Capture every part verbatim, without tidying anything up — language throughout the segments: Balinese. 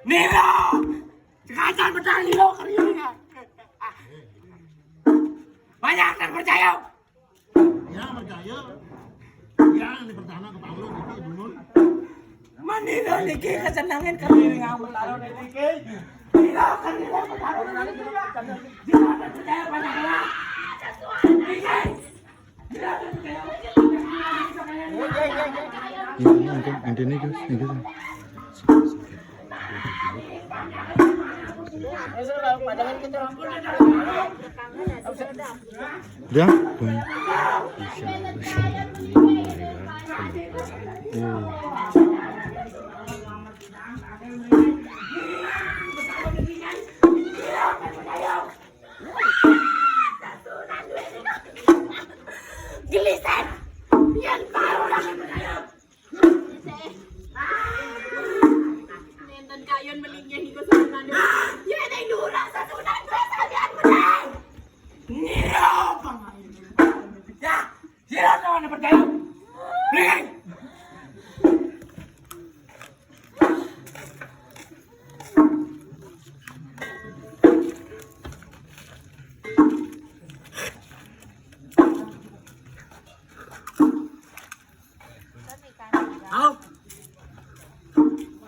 Niro! Sekacan bedal niro keriunya. Banyak tak percaya. Ya, percaya. Ya, ini pertama ke Paulo, niki, dulur. Manira niki kesenangan kami dengan bertaruh niki. Niro keriunya bertaruh niki. Tidak percaya banyak orang. Niki. Intinya, intinya, guys, ini, guys. Udah? Bisa, bisa. Oh. Gelisah. Yang tahu orang yang percaya. Nenten kayun melingnya hingga sebulan. Ya, ada yang diurang sasunan gue sekalian menang. Niro, Bang. Ya, sira kawan percaya. Nih. Au.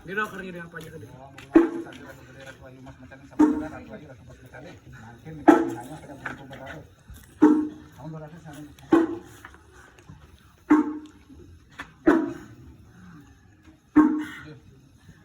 Ini lo kering ini apa aja gede.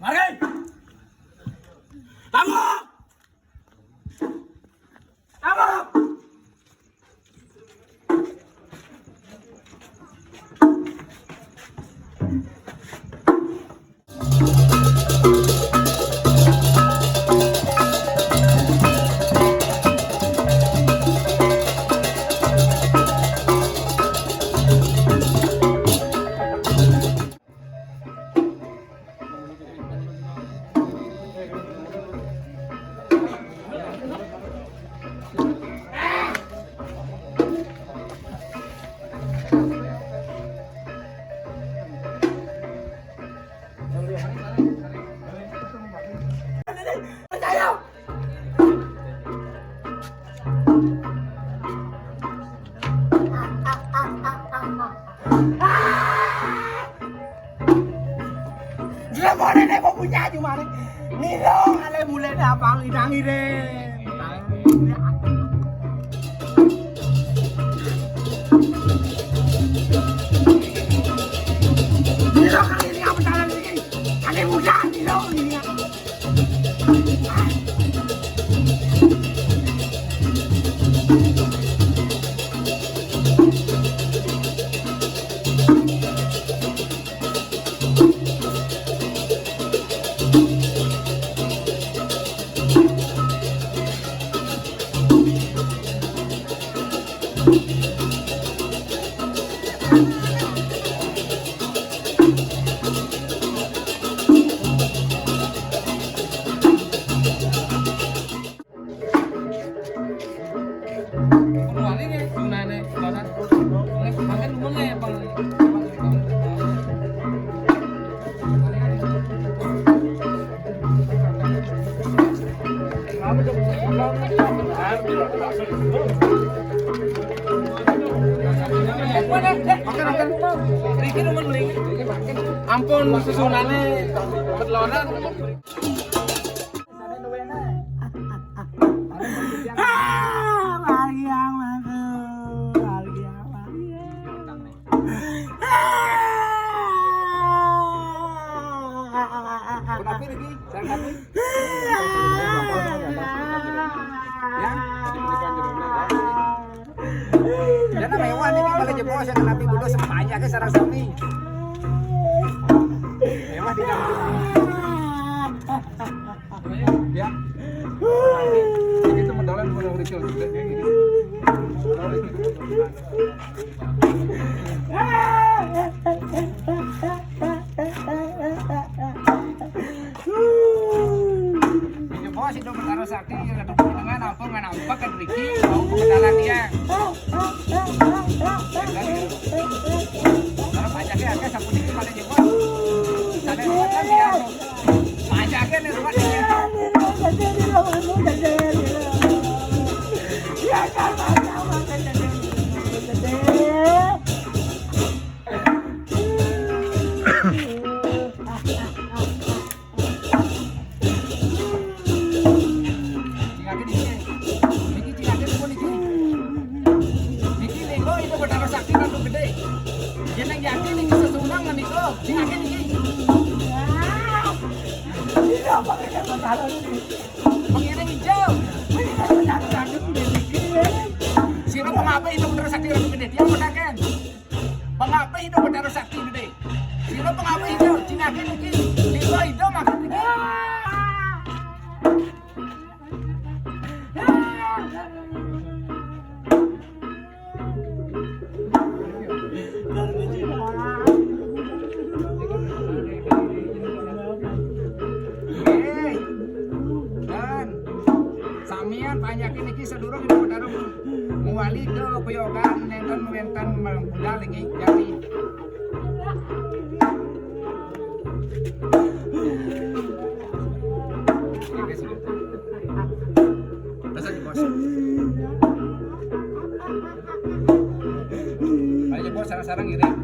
Mari. Tangkap. Dia mana nih kok punya aja mana? Niro, ale mulai dah bang idang ire. Niro kali ini apa jalan ini? Ale muda Niro ini. Ampun, susunane perlawanan. Ah, Maria, Maria, Maria, Maria. Kenapa lagi? Saya kami. Ya. Dana mewah nih, kalau jebos ya, kenapa dulu sepanjang ke sarang sami. Mewah di dalam. Ya. Ini teman dalam kalau Rachel juga kayak gini. Ini bos itu perkara sakti, ya, dengan apa, dengan apa kan Riki, mau kebenaran dia. Kalau banyak ya, kayak sapu dikit pada jebol. Ada yang buat kan dia. Banyak ya, nih, buat Pengiring ijo. Sira pangapih Ida Betara Sakti Ratu Gedé? Tiang mataken. Pangapih Ida Betara Sakti Gedé? Sira pangapih Ida? Jinaken niki. Lila Ida maksud niki. Nggih. Dan samian panjaken niki sadurung Ida Betara nguwali ka payogan nénten wénten budal niki jati. Nggih, sudah. Pesan, Bos. Ayo, Bos, sareng-sareng ngiring.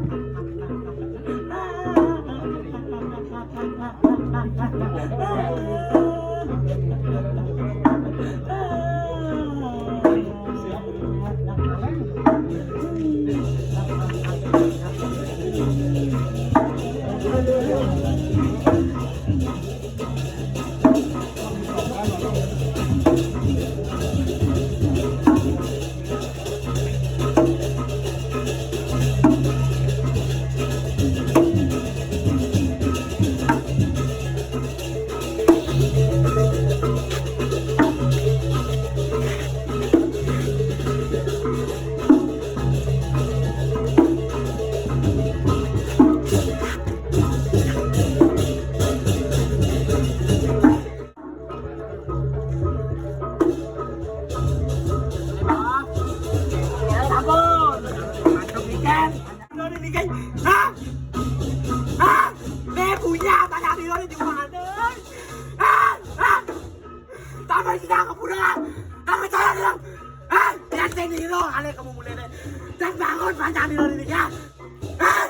Sampun. Mantep ikan. Hah? Hah? Nih punya, tanya Ridho di mana? Hah? Hah? Tambah kita ke pulang. Tambah saya bilang. Hah? Lihat sini lo, aneh kamu mulai deh. Dan bangun panjang di ini ya. Hah?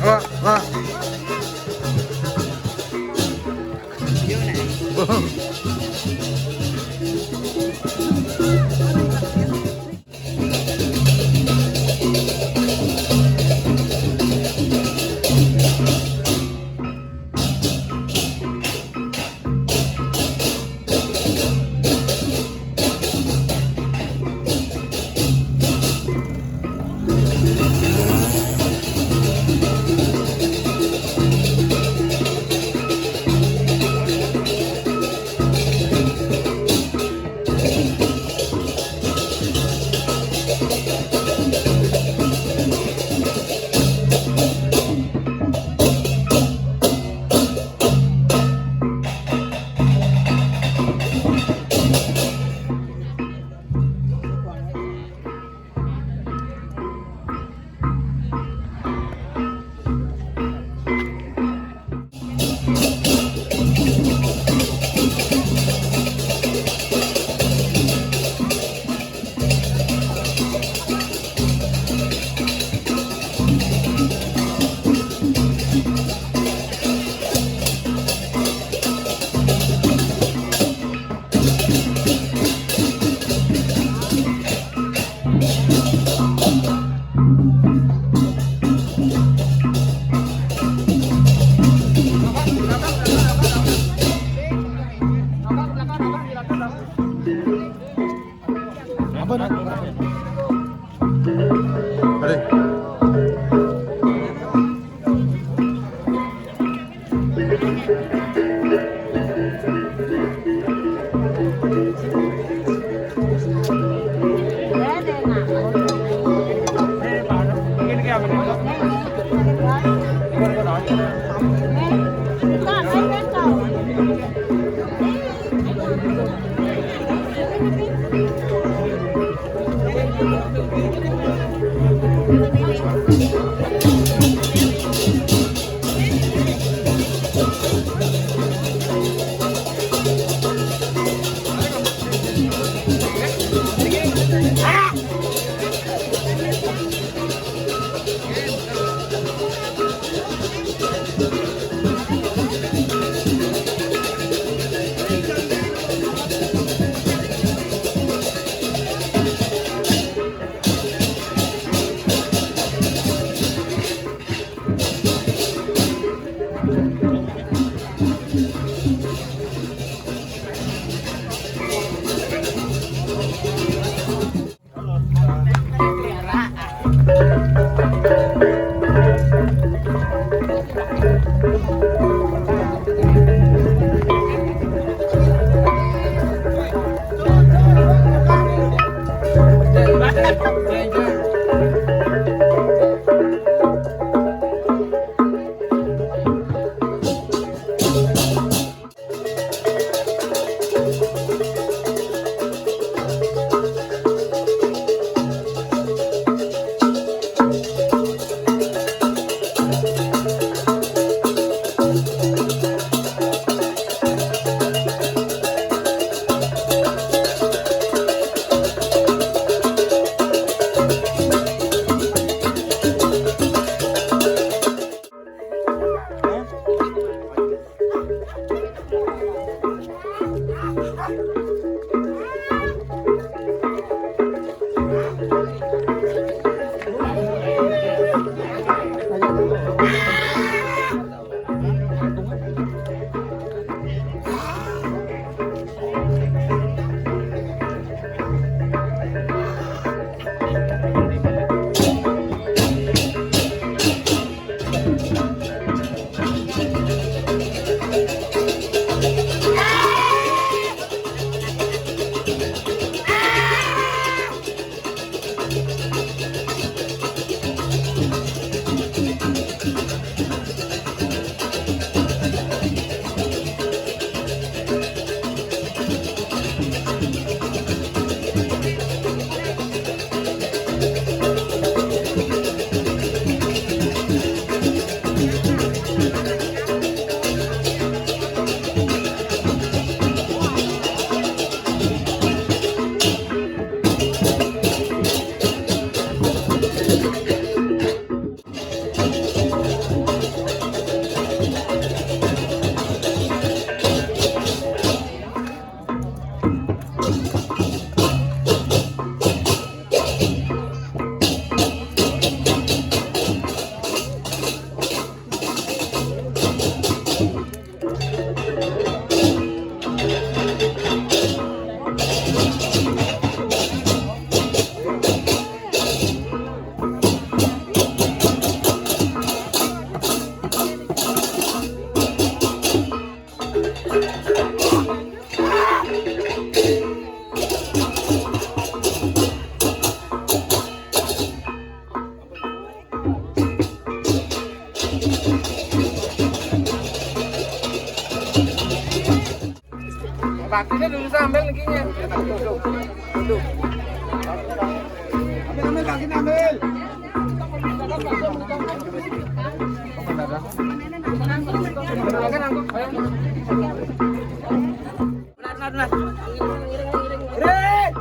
Wah, wah. Apa, Nak? Ada. Baginya dulu sambil niki nya. Duduk. Duduk. Ambil, ambil, baginya ambil. Benar, benar, benar. Ngiring, ngiring, ngiring, ngiring.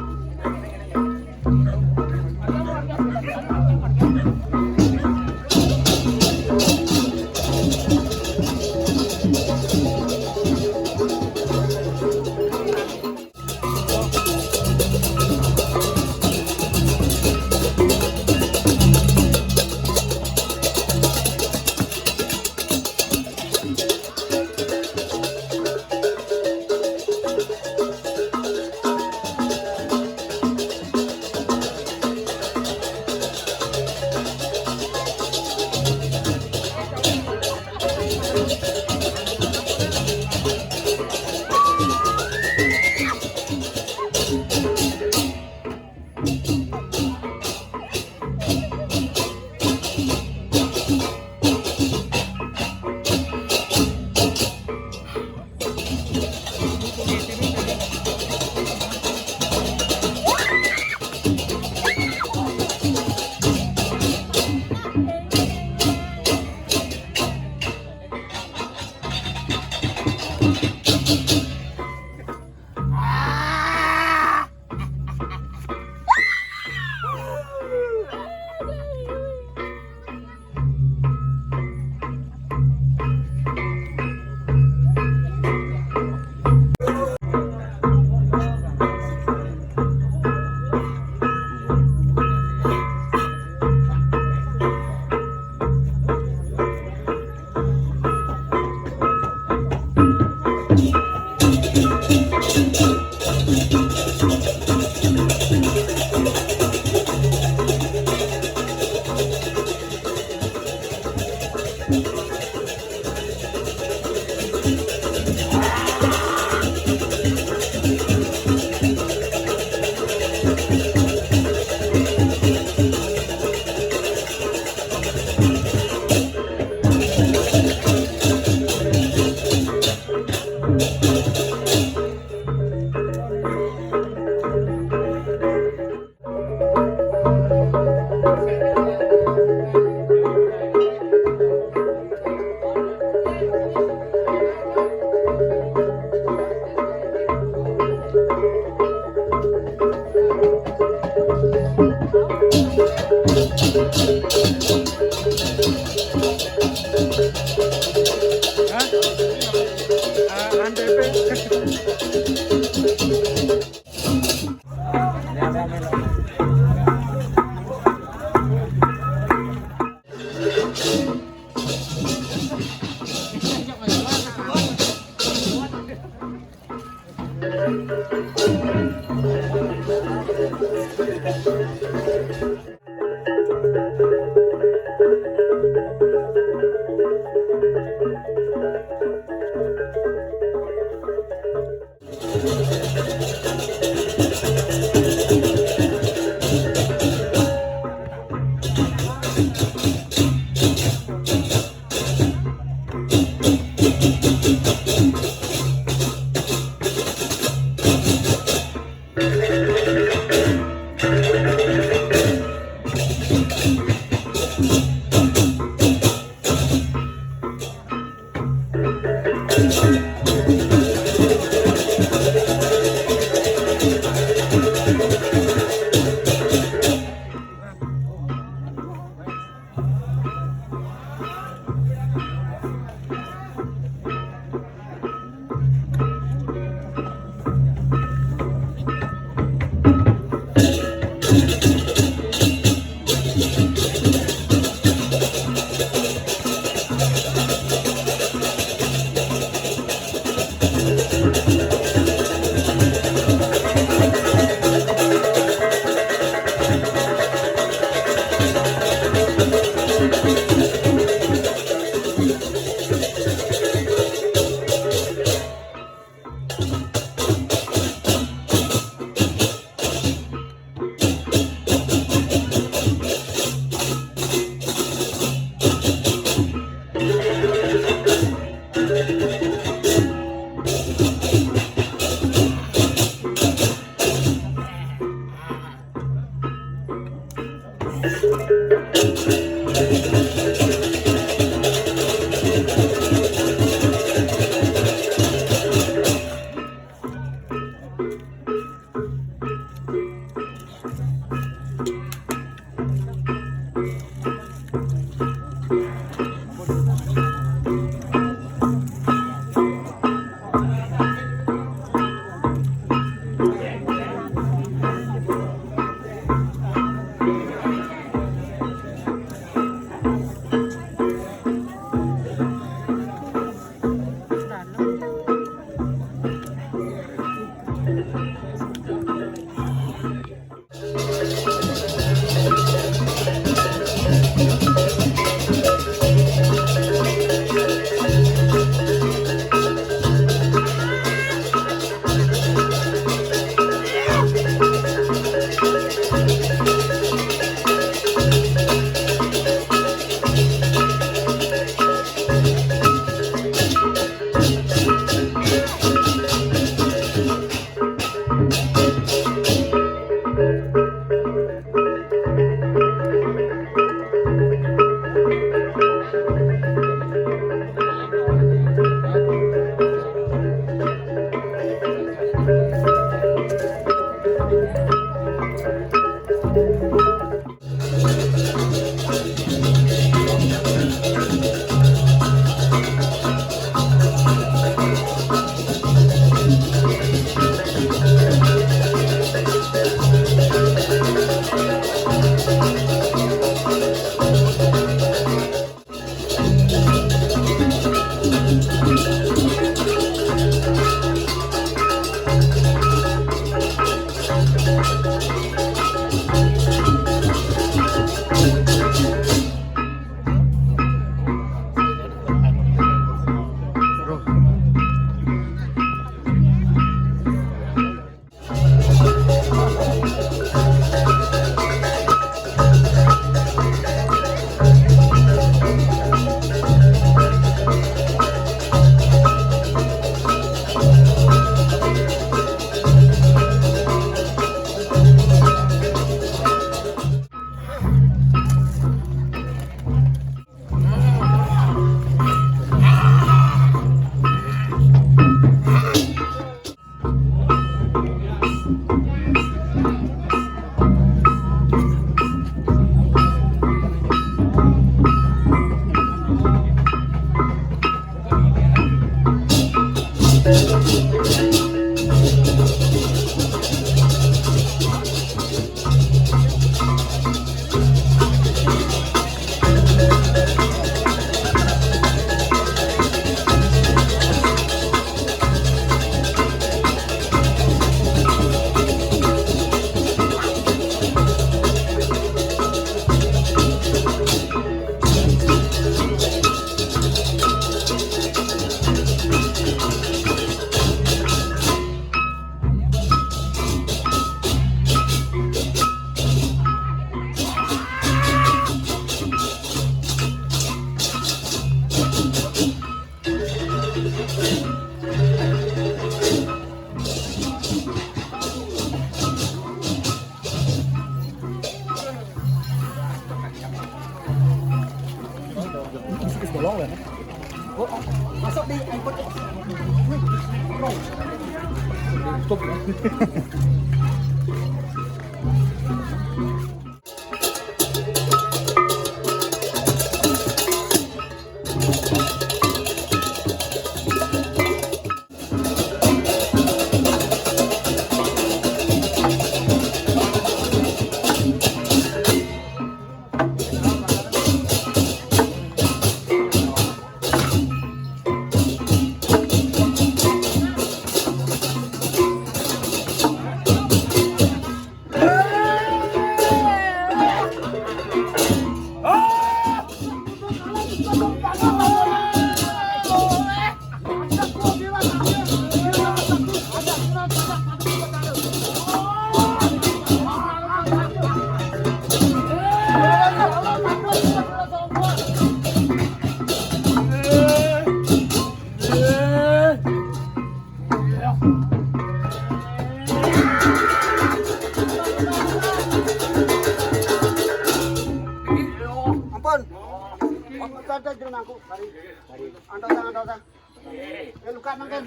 Bentar, bentar, jero mangku. Mari. Mari. Antos, antos. Eh, luka mangkin.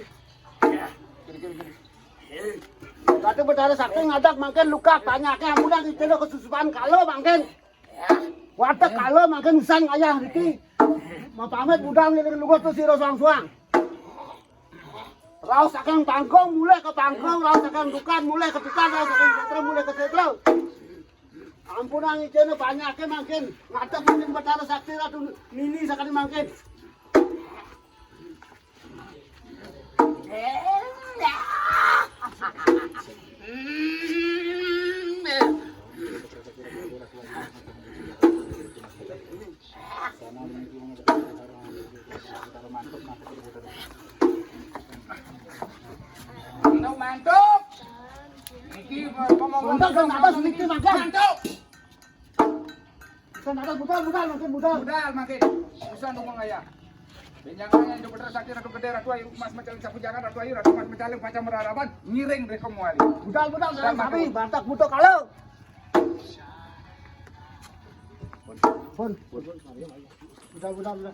Gini, gini, gini. Ratu Betara Sakti ngadeg mangkin luka panyaké ampunang, icéna kasusupan kala mangkin. Wadeg kala mangkin, usan ngayah niki. Mapamit budal ngiring luwes tu sira suang-suang. Raos saking panggung mulih ka panggung, raos saking tukad mulih ka tukad, raos saking sétra mulih ka sétra. Ampunang icéna panyaké mangkin, ngadeg mangkin Betara Sakti Ratu Nini sakadi mangkin. Mantuk, mantuk. Niki pemohon mantuk, mantuk, niki mantuk. Mantuk. Bisa mantuk, budal, budal, mangkin budal. Budal, mangkin. Bisa dukung ayah. Benjangan yang Jupiter Sakti, Ratu Gedé, Ratu Ayu, Mas Macaling Sapu Jangan, Ratu Ayu, Ratu Mas Macaling, Pacar Meraraban, ngiring ring kemawali. Budal, budal, budal, sami, mantuk. Bantak buto kala. Pun, pun. Udah, udah, udah.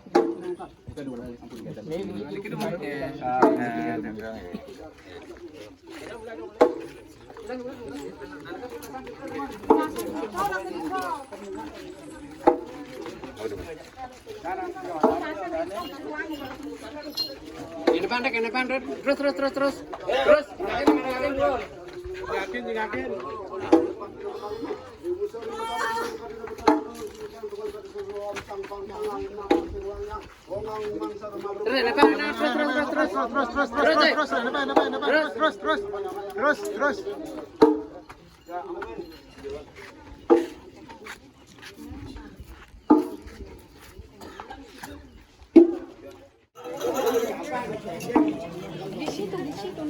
Ini pandek, ini pandek. Terus, terus, terus, terus. Terus, yakin, yakin, yakin, yakin. Terus, terus, terus, terus, terus, terus, terus, terus, terus, terus, terus, terus, terus, terus. Di situ, di situ.